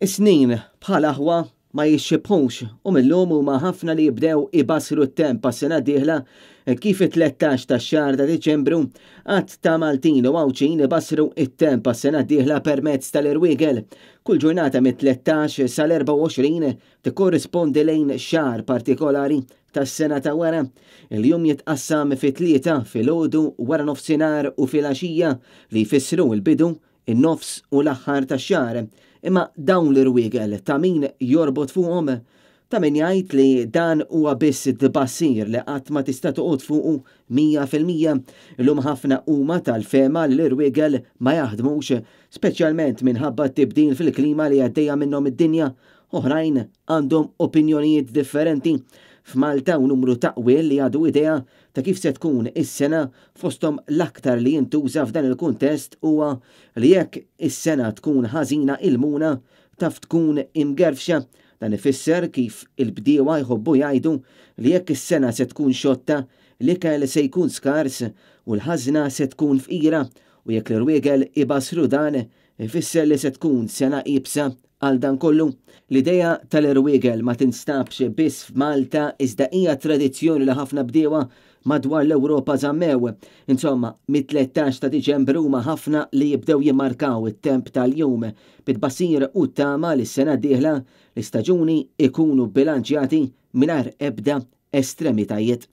Is-snin bħal aħwa ma jixxibħux u mil-lum huma ħafna li jibdew ibassru t-temp għas-sena d-dieħla kif it-13 tax-xahar ta' Diċembru għadd ta' Maltin u Għawdxin ibassru t-temp għas-sena d-dieħla permezz tal-irwiegel. Kull ġurnata mit-13 sal-24 tikkorrispondi lejn xahar partikolari tas-sena ta' wara. Il-jum jitqassam fi tlieta, filgħodu, wara nofsinhar u filgħaxija li jfissru l-bidu, in-nofs u l-aħħar tax-xahar. Imma dawn l-irwiegel ta' min jorbot fuqhom? Ta' min jgħid li dan huwa biss tbassir li qatt ma tista' toqgħod fuqu 100%. Illum ħafna huma tal-fehma li l-irwiegel ma jaħdmux, speċjalment minħabba t-tibdil fil-klima li għaddejja minnhom id-dinja. Oħrajn għandhom opinjonijiet differenti. F'Malta hawn numru ta' qwiel li jagħtu idea ta' kif se tkun is-sena, fosthom l-aktar li jintuża f'dan il-kuntest huwa li jekk is-sena tkun ħażina il-muna taf tkun imgerfxa. Dan ifisser kif il-bdiewa jħobbu jgħidu li jekk is-sena se tkun xotta, l-ikel se jkun skars u l-ħażna se tkun fqira u jekk l-irwiegel ibassru dan, ifisser li se tkun sena iebsa għal dan kollu. L-idea tal-irwiegel ma tinstabx biss f'Malta iżda hija tradizzjoni li ħafna bdiewa madwar l-Ewropa żammew. Insomma, mit-13 ta' Diċembru huma ħafna li jibdew jimmarkaw it-temp tal-jum bi tbassir u tama li s-sena d-dieħla l-istaġuni jkunu bilanċjati mingħajr ebda estremitajiet.